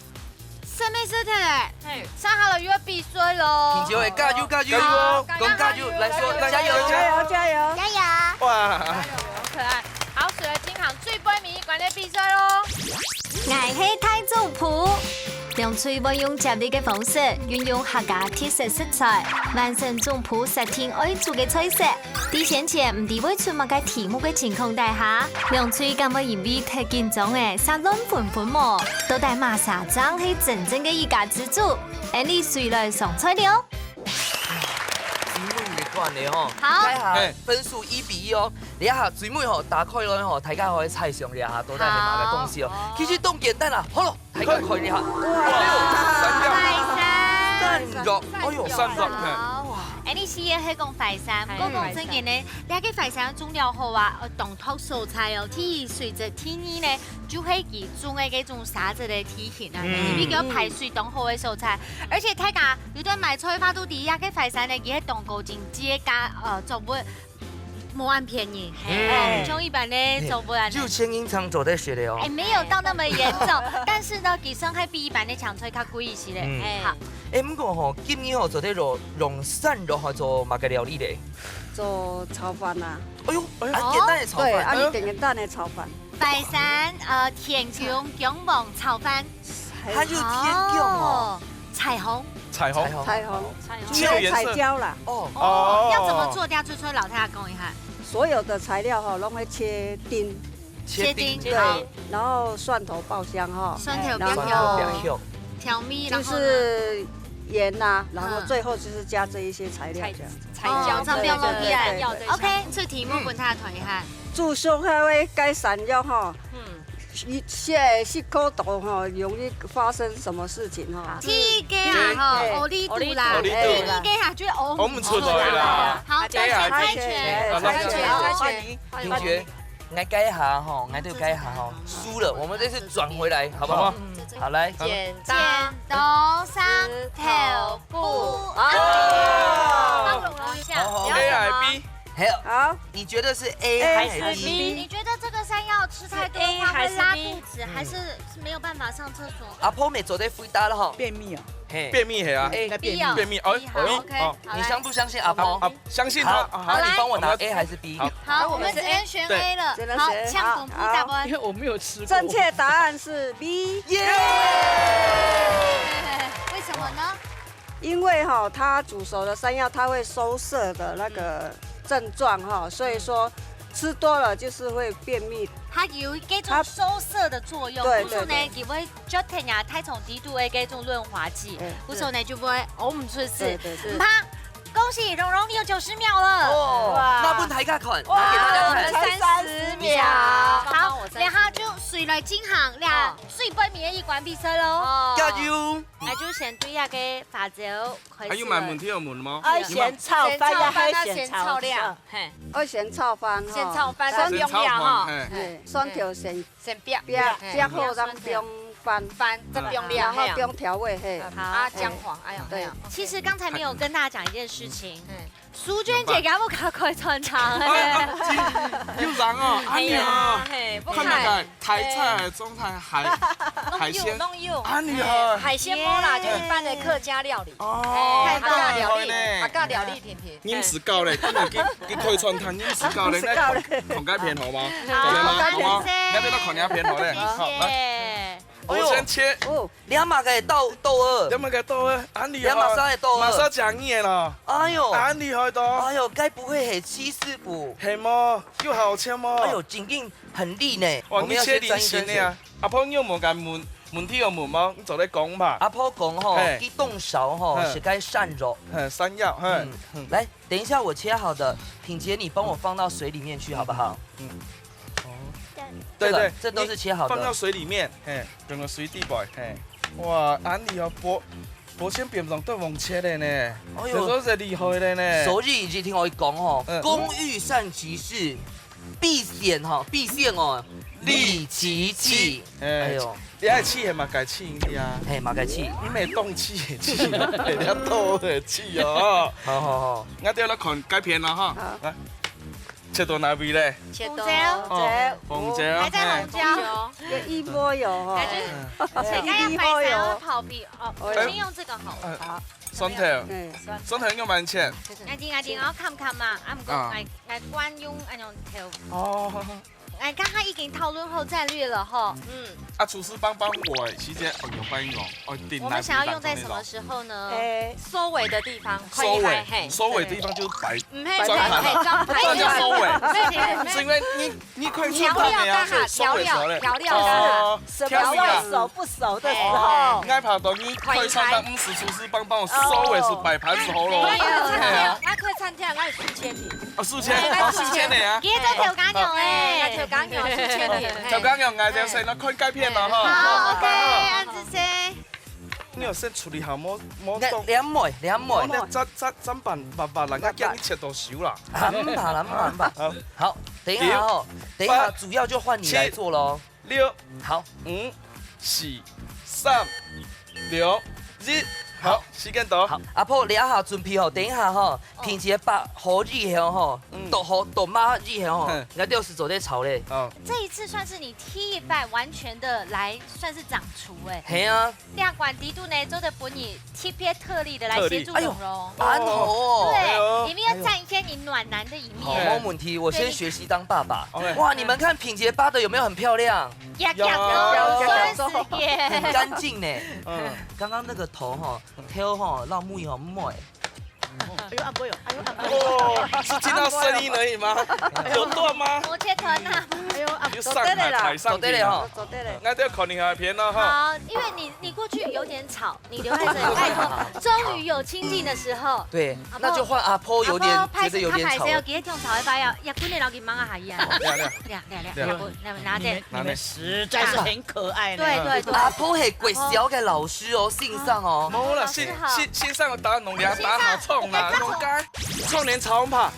生命色彩，嘿。上好了，又要比賽咯。請各位加油，加油哦，好，講加油，來說，加油，加油，加油，加油。加油。哇。好可愛。好，所以進行最尾一關个比賽咯。𠊎係大總舖。兩隊會用接力个方式，運用客家特色食材，完成總舖設定愛煮个菜色。 在先前毋知會出麼个題目个情況底下，兩隊敢會因為忒緊張而煞亂紛紛無？到底麼儕正係真正个一家之煮？𫣆俚隨來上菜了。題目你看了吼，好。這下分數一比一哦。這下最尾吼打開來吼，大家可以猜想一下，到底係麼个東西哦。好。其實當簡單啦，好了。 大家看一下，哇，哎呦，三角，三角，哎呦，三角，嘿。好。哎，你係係講淮山，毋過講真个呢，這个淮山種了後啊，呃，當多蔬菜哦，第一水質，第二呢，就係佢種个該種沙質个地形啊，嗯。因為佢排水當好个蔬菜，而且大家有在買菜花都知，這个淮山呢，佢係當高經濟个，呃，作物。 無恁便宜，嘿，嗯。哦，像一般个作物恁樣。有錢人常做得食个哦。哎，沒有到那麼嚴重，但是呢，佢算係比一般个青菜較貴一些咧。嗯。哎。好。哎，毋過吼，今日吼做得用，用鱔肉吼做麼个料理咧？做炒飯啊。哎喲，哎喲。恁簡單个炒飯。對，啊，你簡簡單个炒飯。淮山，呃，甜姜薑黃炒飯。 還有甜醬哦。哦，彩虹。彩虹。彩虹。彩虹。彩虹。就係彩椒啦。哦。哦，哦。要怎麼做？等下翠翠老太太講一下。所有的材料哈，攏會切丁。切丁。切丁，對，好。然後蒜頭爆香哈，蒜頭爆香。然後蒜頭爆香。調味，然後呢？就是鹽吶，然後最後就是加這一些材料這樣。嗯。彩，彩椒，哦，這樣不要忘記啊。對，對，對，對。OK，這題目分大家團一下。嗯。煮熟還會改善喲哈。嗯。一些石頭吼，容易發生什麼事情哈？第一个啊，吼，嘿，烏里肚啦，烏里肚啦。第二个啊，就烏毋出來啦。好，大家猜拳，猜拳，猜拳。好，品傑，來該一下吼，來對該一下吼，輸了，我們這次轉回來，好不好？好。好，來。剪刀石頭布。好，好，好。A還是B？還有，好，你覺得是A還是B？你覺得這個山藥吃太多的話會拉肚子，還是沒有辦法上廁所？阿婆妹做得回答了吼。便秘啊。嘿。便秘係啊。應該便秘。便秘，哦，B好，哦，OK，哦。好，來。你相不相信阿婆？啊，啊，相信他。好，啊，好，你幫我拿好，A還是B？好。好，我們只能選A了。對。只能選，好，請公布答案。好，好。因為我沒有吃過。正確答案是B。耶！為什麼呢？因為哈，它煮熟的山藥，它會收澀的那個症狀哈，所以說吃多了就是會便秘。它有一種收澀的作用，對，對，對。故所呢，佢會做成啊，太重低度的這種潤滑劑，對。故所呢，就會屙毋出屎。對，對，對。毋怕，恭喜蓉蓉，你有九十秒了。哦，哇。拿分大家看，哇，拿給大家看。我們才三十秒。好，然後就水來進行，來，哦。水杯面一關比賽咯。哦。加油！ 𠊎就先對該个花椒開始。還有麼問題要問嗎？愛先炒飯，還係先炒料？嘿。愛先炒飯吼。先炒飯，酸，先炒飯，嘿。嘿，酸甜先，先煏，煏，嘿，煏好，然後放飯，飯，再放料，然後放調味，嘿。好。啊，薑黃，哎呀，對。哎呀。其實剛才沒有跟大家講一件事情。嗯。 淑娟姐，有開餐廳欸。啊，啊，有人哦，恁樣哦。係啊，係，不錯。看那個台菜、中菜、海，海鮮，攏有，攏有。恁樣哦。海鮮無啦，就一般的客家料理。哦，欸，客家料理，恁樣呢。客家料理，甜甜。你毋使搞咧，今日去，去開餐廳，你毋使搞咧，你看，看該片好嗎？好，好嗎？好嗎？你要不要看那片好咧？好，來。謝謝。 哎喲，我先切。哦，你阿媽个豆，豆腐。你阿媽个豆腐，恁厲害。你阿媽生个豆腐。馬上講你个咯。哎喲。恁厲害的。哎喲，該不會係七十五？係無？有好切無？哎喲，真正很利呢。哇，我們要先沾一沾水。你切菱形的啊。阿婆，你有無敢問，問題有問嗎？你做得講嘛。阿婆講吼，嘿。佢動手吼，嘿。係該山藥。嘿，山藥，嘿。嗯，嗯。來，等一下我切好的，品傑，你幫我放到水裡面去好不好？嗯。哦。對，對，這個，對，對，這都是切好的。你放到水裡面，嘿。 用个水底背，嘿。哇，恁厲害，保，保鮮邊上都忘切了呢。哎喲。這都是厲害了呢。所以一定愛講吼，嗯。工欲善其事，必先吼，必先哦，利其器。哎。哎喲。你愛氣係嘛？該氣呀。嘿，嘛該氣。你沒動氣，氣，人家鬥的氣哦。好，好，好。那就來看該片了哈。好。來。 切到哪位咧？切到紅椒。哦，紅椒，還在紅椒。嘿。有一波有吼。感覺切開要擺上去泡皮哦，哎。先用這個好了。哎，好。蒜頭，嗯。蒜頭應該蠻切。𠊎知，𠊎知，𠊎看看嘛，啊，毋過，啊。𠊎，𠊎慣用恁樣頭。哦。𠊎剛剛已經討論好戰略了吼。嗯。啊，廚師幫幫我，時間，哦，有幫我，哦，定哪位當中那種。我們想要用在什麼時候呢？哎。收尾的地方，收尾，快一拍，嘿，收尾的地方就是擺 毋係，毋係，專盤啊。嘿，專盤。這叫收尾。毋係，毋係，毋係。是因為你，你可以專盤的啊，調料，所以收尾的時候咧。調料，調料，哦，什麼時候熟不熟的時候。哦，𠊎怕到你可以專盤，毋使廚師幫幫我收尾，是擺盤子好咯。沒有，沒有，嘿啊。𠊎可以餐廳，𠊎有四千米。哦，四千，哦，四千的啊。佢做豆乾肉誒。哎，豆乾肉，四千米，嘿。豆乾肉，𠊎就先來看該片了哈。好，OK，恁仔細。 你有先處理好，莫，莫動。兩妹，兩妹。莫，莫，砧，砧，砧板，拔，拔啦，𠊎驚你切到手啦。啊，毋怕啦，毋怕，毋怕。好。好，等一下哦，等一下主要就換你來做咯。六，好。五，四，三，兩，一。好，時間到。好，阿婆，你這下準備好，等一下吼，品傑拔好以後吼，剁好，剁麻以後吼，嗯。𠊎兜就做得炒咧。哦。這一次算是你第一擺完全的來算是掌廚欸。係啊。 這關裡肚呢，做得分你特別特例的來協助蓉蓉。哎喲，恁好哦。對，哎喲。你們要展現你暖男的一面。好，沒問題，我先學習當爸爸。OK。哇，你們看品傑拔的有沒有很漂亮？呀，有。呀，有，有，有。很乾淨呢。嗯。剛剛那個頭哈，頭哈，落尾哈，毋會。哎喲，阿妹喲，哎喲，阿妹。哦，是聽到聲音而已嗎？有斷嗎？摩切團啊。哎喲，阿妹。有上海，海上庭啊。做得了哈。做得了。那就要考你那片了哈。好，因為你，你过去有点吵，你留在这里，拜托，终于有清静的时候。对，阿婆，那就换阿婆有点，阿婆，觉得有点吵了。阿婆，歹势，歹势，佢个中吵一把呀，也跟你老给忙啊，还呀。对啊，对啊。对啊，对啊，对啊，对啊。阿婆，那么拿着。你们，你们实在是很可爱呢。对，对，对。阿婆係國小个老師哦，先生哦。冇啦，先，老師好。先，先生个打攏你啊，先生，打下創啦，我攏該。臭臉吵怕，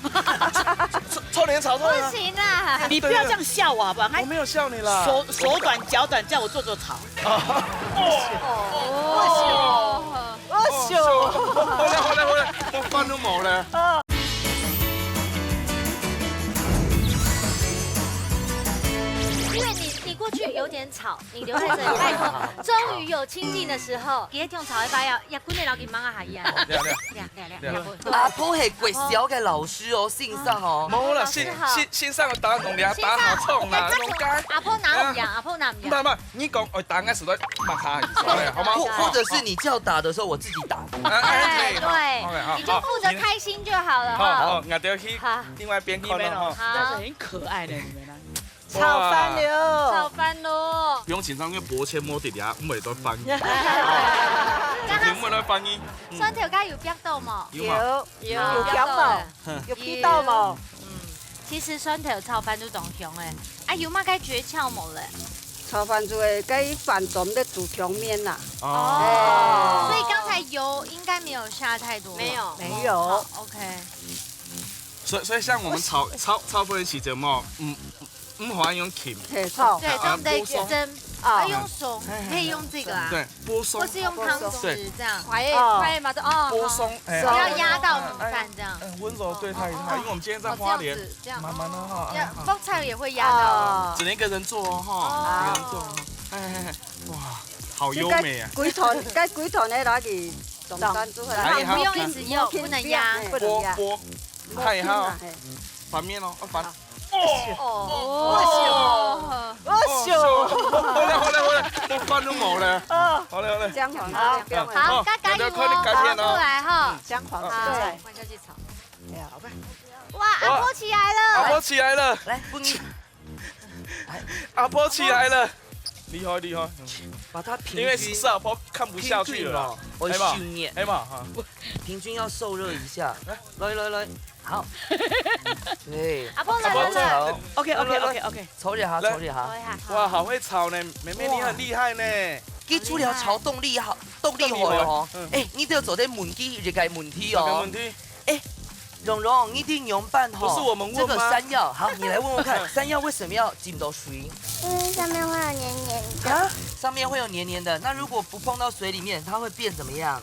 臭，臭臉吵痛啊。不行啦。你不要这样笑我好不好？我没有笑你啦。手，手短脚短，叫我做做草。 哦，哦，好了，好了，好了，我饭都冇了。因为你，你过去有点吵，你留在这里，拜托，终于有清静的时候，佢个中吵一把呀，也跟你老给忙啊，还呀。对啊，对啊。对啊，对啊，对啊。对啊。对啊。阿婆係國小个老師哦，先生哦。冇啦，先，老師好。先，先生个打攏你啊，先生，打下創啦，哎，攏該。阿婆拿唔呀？阿婆拿唔呀？唔係，唔係， 你講愛打个時代，罵下，好嗎？或，或者是你叫打的时候，我自己打。哎，哎，可以，好，对，OK，好，你就负责开心就好了哈。好，好，我就去好。另外一边看了哈。你们哦，好。实在是很可爱的，你们呢。哇。吵翻了。吵翻咯。不用紧张，因为伯谦摸底下，唔会都翻译。刚刚屏幕都翻译。嗯。蒜头该有煏到冇？有吗？有，有，有煏到。有煏到冇？嗯，其实蒜头炒饭都当香诶。啊，有么个诀窍冇咧？ 炒飯就係該飯糰个煮湯面啦。哦。哎。所以刚才油应该没有下太多吧？没有。没有。好，OK。所以，所以像我们炒，炒，炒飯个時節嘛，嗯，嗯，好像用㧡。嘿，炒。对，啊，这样得蒸，啊，要用手，可以用这个啊，对，拨鬆。或是用汤匙这样。对。快，哦。快嘛，哦，拨鬆，哎，不要压到米饭这样。哎，哎，温柔对待它，哦，哦，因为我们今天在花莲，哦，这样子，这样。慢慢地哈，要，哎，好。放菜也会压到哦。哦。只能一个人做哦，哈，哦。一个人做哦。哎，哎，哎，哇，好优美啊。就該規團，該規團个落去，總算就好。哎，好。不用一直用，不能壓。不能壓。拨，拨。嗨，好。嘿。翻面哦，哦，翻。哦。哦。哦。好了，好了，好了，我飯都冇了。哦。好了，好了。姜黃，好，姜黃。好，好，該加油哦，大家快點改變哦。好，過來哈。姜黃，好，對。換下去炒。哎呀，好吧。哇，哇，阿婆起來了。阿婆起來了。來，不，你，阿婆起來了，厲害，厲害。嗯。把它平均，因為是阿婆看不下去了啦。平均哦，我訓練。哎嘛，哎嘛，哈。平均要受熱一下。來。來，來，來，好。對，阿婆來，阿婆來，來。來，來，來。OK，OK，OK，OK。來，來，來。炒一下，來。炒一下。炒一下。哇，好會炒呢，妹妹你很厲害呢。哇。佢除了炒當厲害，當厲害哦。當厲害，嗯。哎，你都要做得問佢一個問題哦。什麼問題？ 哎，蓉蓉，你聽牛粄吼，不是我們問嗎？這個山藥，好，你來問問看，山藥為什麼要浸到水？因為上面會有黏黏的。啊？上面會有黏黏的，那如果不碰到水裡面，它會變怎麼樣？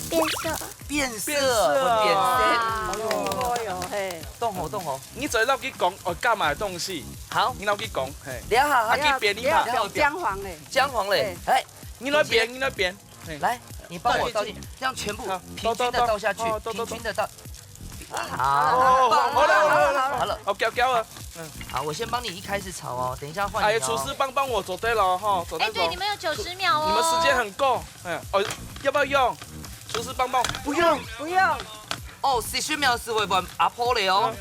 變色。變色，變色啊。會變色。哎喲，哎喲，嘿。懂吼，懂吼。你再落去講，哦，幹嘛的東西？好。你落去講，嘿。等一下，好。啊，去邊你嘛。等一下，薑黃嘞。薑黃嘞，嘿。哎。你那邊，你那邊。 嘿。來，你幫我倒進去，倒進去。這樣全部平均地倒下去，好，倒，倒，倒。哦，倒，倒，倒。平均地倒。好，哦，好了，好了，好了。好了。好，攪攪了。嗯。好，我先幫你一開始炒哦，等一下換你哦。哎，廚師幫幫我做得了哈，做得了。哎，對，你們有九十秒哦。你們時間很夠，哎，哦，要不要用？廚師幫幫，不用。不用。哦，四十秒係會換阿婆了哦。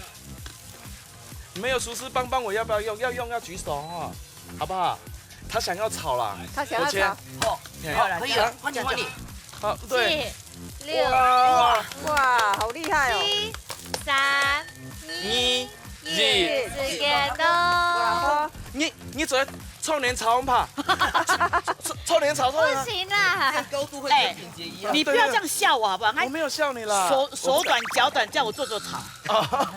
嗯。沒有廚師幫幫我，要不要用？要用要舉手哈。 好不好？他想要炒啦。他想要炒。我先，哦，哎，好，可以了，換你，換你。好，對。四、六、哇。哇，好厲害哦。七、三、二、二、一，時間到。哇，你，你昨天臭臉炒飯吧？臭，臭臉炒飯啊。不行啦。這高度會跟品傑一樣。哎，你不要這樣笑我好不好？我沒有笑你啦。手，手短腳短，叫我做做炒。哦。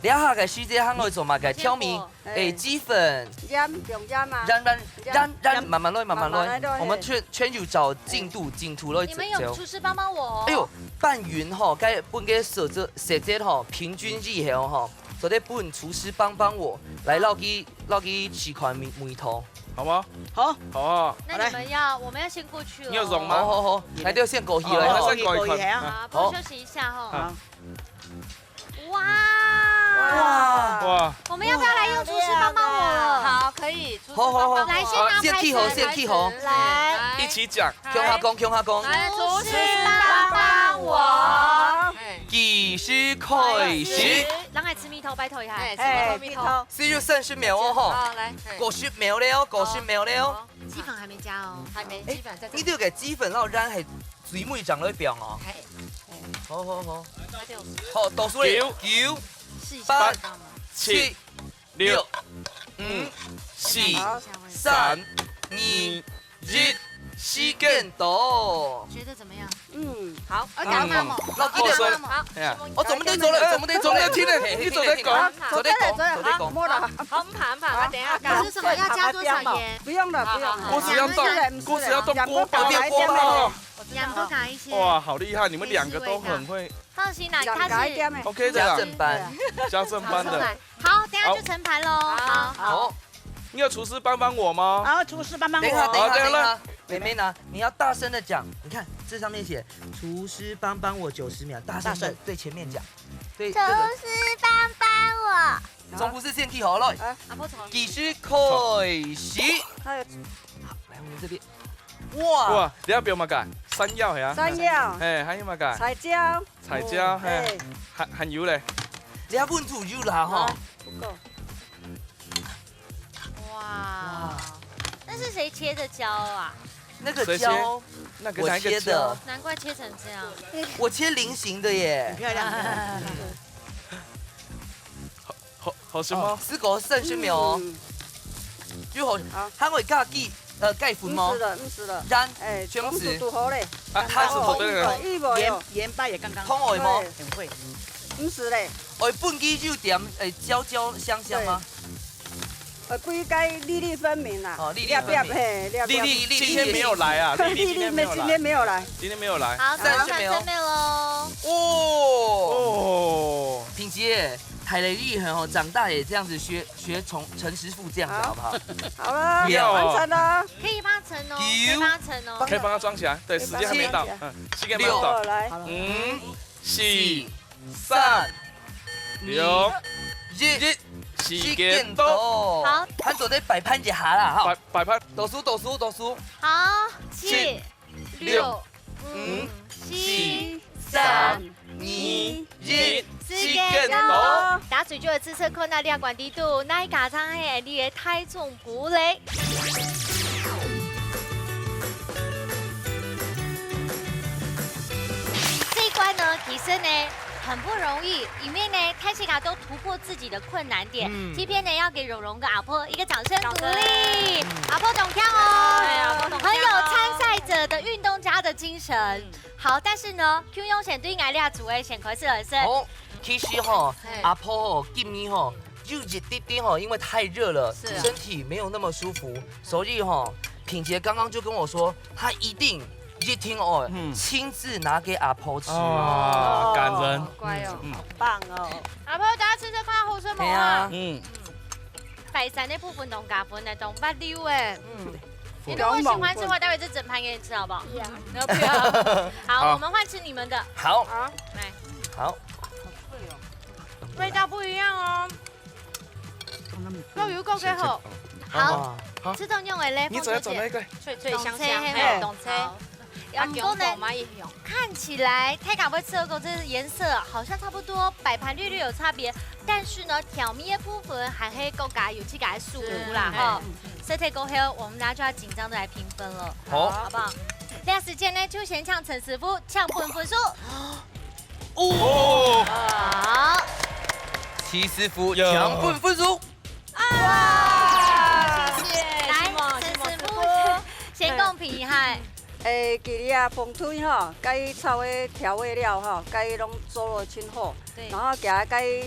這下个時節還愛做麼个？調味，哎，雞粉。鹽，用鹽啊。鹽，鹽，鹽，鹽，鹽。慢慢來，慢慢來。慢慢來，對。我們全，全有照進度，進度來走。你們有廚師幫幫我哦。哎喲，拌勻吼，該分个色澤，色澤吼，平均以後吼，做得分廚師幫幫我，來落去，落去試看味，味道。好嗎？好。好啊。那你們要，我們要先過去了哦。你有融嗎？好，好，好，來，就先過去了。哦，先過去，過去，嘿啊。好，好。不過休息一下吼。好。 哇！哇！哇！我們要不要來用廚師幫幫我？好，可以，廚師幫幫我。好，好，好。來，先拿，啊，先起火，牌子，先起火。牌子。來。一起講。共下講，共下講。來，廚師幫幫我。哎。計時開始。人來吃蜜桃，拜託一下。哎，吃蜜桃，蜜桃。哎，蜜桃。四十三十秒哦，吼。好，來。哎。五十秒了哦，五十秒了哦。好。雞粉還沒加哦。還沒，哎，雞粉在這裡。你這個雞粉，然後然後係最尾正來放哦。哎，好好好。好，倒數咧，九、九、試一下八、味道嗎？七、六、五、四、三、二、一，時間到。覺得怎麼樣？嗯，好，要加嗎？嗯，老弟的，好，哎呀，我做毋得做了，做毋得做了，聽了，你做得講，做得講，做得講。好，毋怕，毋怕，等一下加。這是什麼？要加多少鹽？不用了，不用了。我只要到，我只要到鍋巴，電鍋巴了。鹽多加一些。哇，好厲害，你們兩個都很會。放心啦，它是，OK的啦，加正班，加正班的。好，等一下就盛盤囉。好，好，你有廚師幫幫我嗎？好，廚師幫幫我。等一下，等一下，等一下，妹妹呢？你要大聲的講，你看這上面寫廚師幫幫我九十秒，大聲的對前面講，對，廚師幫幫我。總不是先去好了。阿婆炒。計時開始。好，來我們這邊。哇，哇，你要表麼个？山藥係啊？山藥。係，還有麼个？彩椒。彩椒，係，還還有咧？你要問出有啦哈。不夠。哇，那是誰切的椒啊？那個椒，那個哪一個椒？難怪切成這樣。我切菱形的耶。很漂亮。好，好食嗎？試過三十秒哦。嗯。就好，好。還會加雞，呃，雞粉嗎？毋使了，毋使了。然，哎，全部都煮好咧。啊，它是好的。一模一樣。鹽，鹽巴也剛剛好。湯會嗎？對。很會。毋使咧。會分佢有點，哎，焦焦香香嗎？對。 呃，不應該粒粒分明啦。哦，粒粒分明。粒粒，嘿，粒粒。粒粒，粒粒今天沒有來啊，粒粒今天沒有來。粒粒今天沒有來。今天沒有來。好，三十秒。三十秒囉。哦。哦。品杰，太厲害哦，長大也這樣子學，學從陳師傅這樣子，好。好不好？好了，不要哦。完成了。可以幫他盛哦，可以幫他盛哦。可以幫他裝起來，對，時間還沒到，嗯，時間還沒到。六，來。五、四、三、二、一，時間到。好。還做得擺盤一下啦，哈。擺，擺盤。倒數，倒數，倒數。好，七、七、六、六、五、五、四、四、三、三、二、二、一，一，時間到。時間到。大家就會試試看啊，這關底肚，哪一家正係你个大眾 好咧。這一關呢，其實呢，很不容易，因為呢，大自家都突破自己的困難點。嗯。這邊呢，要給蓉蓉跟阿婆一個掌聲鼓勵。掌聲。阿婆當強哦，對，阿婆當強哦。很有參賽者的運動家的精神。嗯。好，但是呢，Q勇先對𠊎這組的先開始來說。好，其實吼，嘿。阿婆吼，今年吼， 有一滴滴吼，因為太熱了，是啊。身體沒有那麼舒服，所以吼，品杰剛剛就跟我說，他一定，一定哦，嗯。親自拿給阿婆吃。哦，感人。好乖哦，嗯。好棒哦。阿婆，大家吃吃看，好吃無啊？對啊。嗯。擺盤个部分當加分个，當滑溜个。嗯。你如果喜歡吃的話，待會這整盤給你吃，好不好？不要。不要。好，好。我們換吃你們的。好。好。來。好。味道不一樣哦。 都有夠个好。好，好。吃到用个咧，你走，走，來一個。脆脆香香，當脆，嘿，嘿，當脆。好。啊，毋過呢，看起來大家會吃到這顏色好像差不多，擺盤略略有差別，但是呢，調味的部分還係各家有自家个手法啦，是，吼。嘿。所以過後，我們大家就要緊張的來評分了，好。好不好？這時間呢，就先請陳師傅請分分數。 哦。好。徐師傅，有。請分分數。啊！謝謝，來，陳師傅，先公平一下。誒，其實啊，紅隊吼，該炒个調味料吼，該攏做了真好，對。然後佢該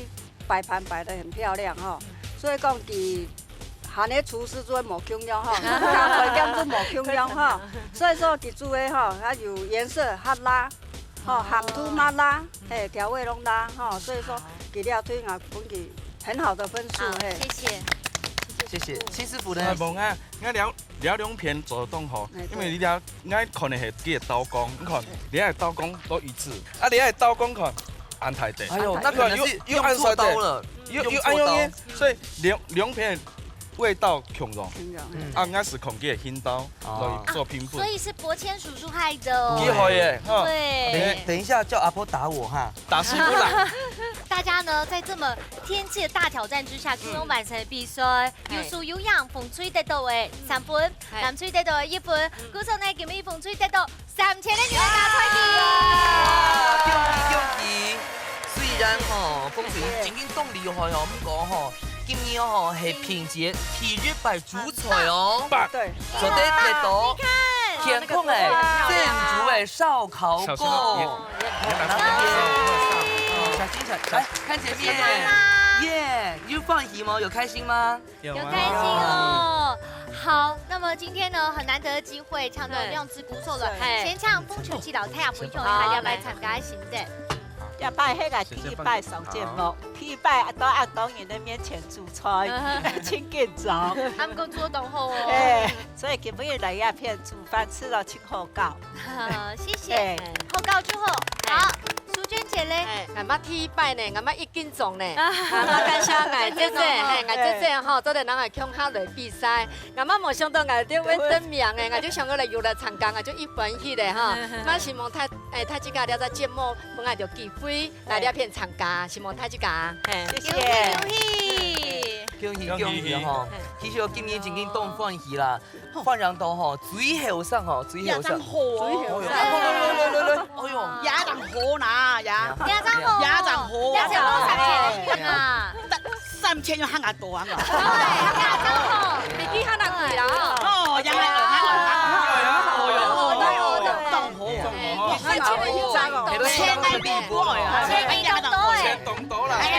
擺盤擺得很漂亮吼，所以講佢 韓國廚師做無共樣吼，佢家伙兼做無共樣吼，所以說佢做个吼，佢有顏色較辣，吼，鹹度嘛辣，嘿，調味攏辣吼，所以說佢料推啊，分佢很好的分數，好，嘿。謝謝。謝謝。徐師傅呢？哎，無啊，𠊎兩，兩片做得當好，哎，對。因為你兩，𠊎可能係佢个刀工，你看，你个刀工都一致，啊，你个刀工看，恁大隻。哎呦，那可能是又，又用錯刀了，又，又用錯刀。所以兩，兩片 味道共樣。共樣，嗯。啊，𠊎係看佢个形狀，哦。來做評分。所以是伯謙叔叔害的哦。厲害耶，哈。對。等，等一下叫阿婆打我哈。打師傅啦。大大家呢，在這麼天氣的大挑戰之下，共同完成了比賽，有輸有贏，紅隊得到个三分，藍隊得到个一分。故所呢，今日紅隊得到三千个銀拿出去。恭喜恭喜！雖然吼，紅隊正經當厲害哦，毋過吼，今日吼係評審第一擺主菜哦。對，做得得到天空个珍珠个燒烤鍋。 小心哦，也，也拿出來，小心，小心，來，看前面。耶，你有歡喜嗎？有開心嗎？有開心哦。好，那麼今天呢，很難得的機會，搶到兩隻鼓手了，先請紅隊老弟啊，分享一下你來參加个心得。這擺係𠊎第一擺上節目，第一擺在恁多人个面前主菜，真緊張。啊，毋過做得當好哦。嘿，所以今晡日來這片煮飯，食了真好搞。 謝謝。好搞就好。好，淑娟姐咧？𠊎嘛第一擺呢，𠊎嘛已經中呢。𠊎嘛感謝𠊎姐姐，嘿，𠊎姐姐吼，做得拿𠊎共下來比賽。𠊎嘛無想到𠊎就會得名誒，𠊎就想過來有來參加，𠊎就已歡喜咧哈。嘛希望大，誒，大自家這隻節目分𠊎有機會來這片參加，希望大自家，嘿。謝謝。恭喜恭喜！恭喜恭喜吼！其實我今日正經當歡喜啦。 發揚到吼，最後生吼，最後生。也當好哦。最後生。哎喲，來來來來來，哎喲。也當好啦，也。也當好。也當好。也當好，三千元啊。三千元還較多啊。對，也當好。比佢還較貴啦哦。哦，也還好，還好。哎喲，哎喲，哎喲，當好。三千元一張哦。千元比不了啊。千元當多誒。千元當多啦。哎呀，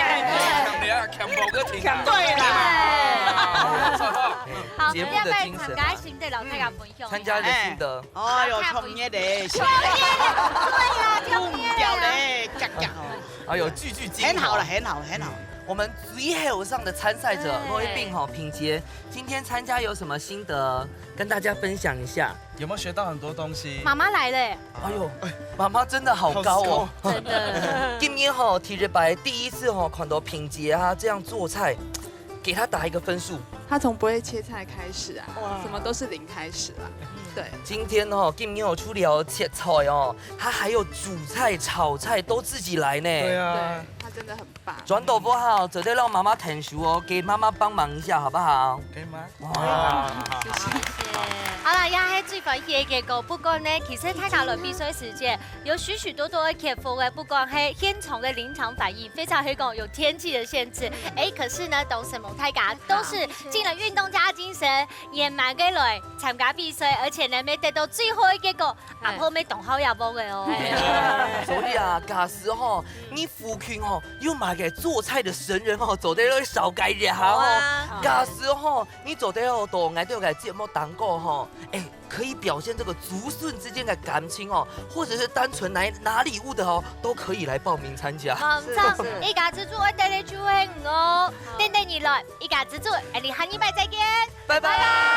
強烈啊，強暴个情感。對啦。好，節目的精神啊。 參加个心得，摎大家分享一下。參加个心得。哎喲，創業咧，創業咧，對啦，創業啦。咧，夾夾哦。哎喲，句句精華。很好了，很好，很好。我們最後生的參賽者，哎。羅一冰吼，品杰，今天參加有什麼心得，跟大家分享一下？有沒有學到很多東西？媽媽來了。哎喲，媽媽真的好高哦。好高。真的。今天吼，第一擺第一次吼，看到品杰啊這樣做菜，給他打一個分數。他從不會切菜開始啊，哇。什麼都是零開始啦。對。今天哦，今天有除了切菜哦，他還有煮菜、炒菜都自己來呢。對啊。對，他真的很棒。轉到屋下，做得讓媽媽𢯭手哦，給媽媽幫忙一下，好不好？可以嗎？哇。謝謝。好了，這係最歡喜个結果。不過呢，其實大家來比賽時間，有許許多多个克服个，不管係現場个臨場反應，非常係講有天氣的限制。哎，可是呢，都係問大家，都是盡了運動家精神，圓滿个來參加比賽，而且呢，乜得到最好个結果，哎。阿婆乜當好也無个哦。哎。所以啊，假使吼，你附近吼，有麼个做菜个神人吼，做得來紹介一下吼。好啊。假使吼，你做得吼，到𠊎兜个節目當中吼，哎，可以表現這個祖孫之間的感情哦，或者是單純拿，拿禮物的哦，都可以來報名參加。無錯，一家之煮愛得个就係你哦。好。等等你來，一家之煮，哎，你下禮拜再見，拜拜。拜拜。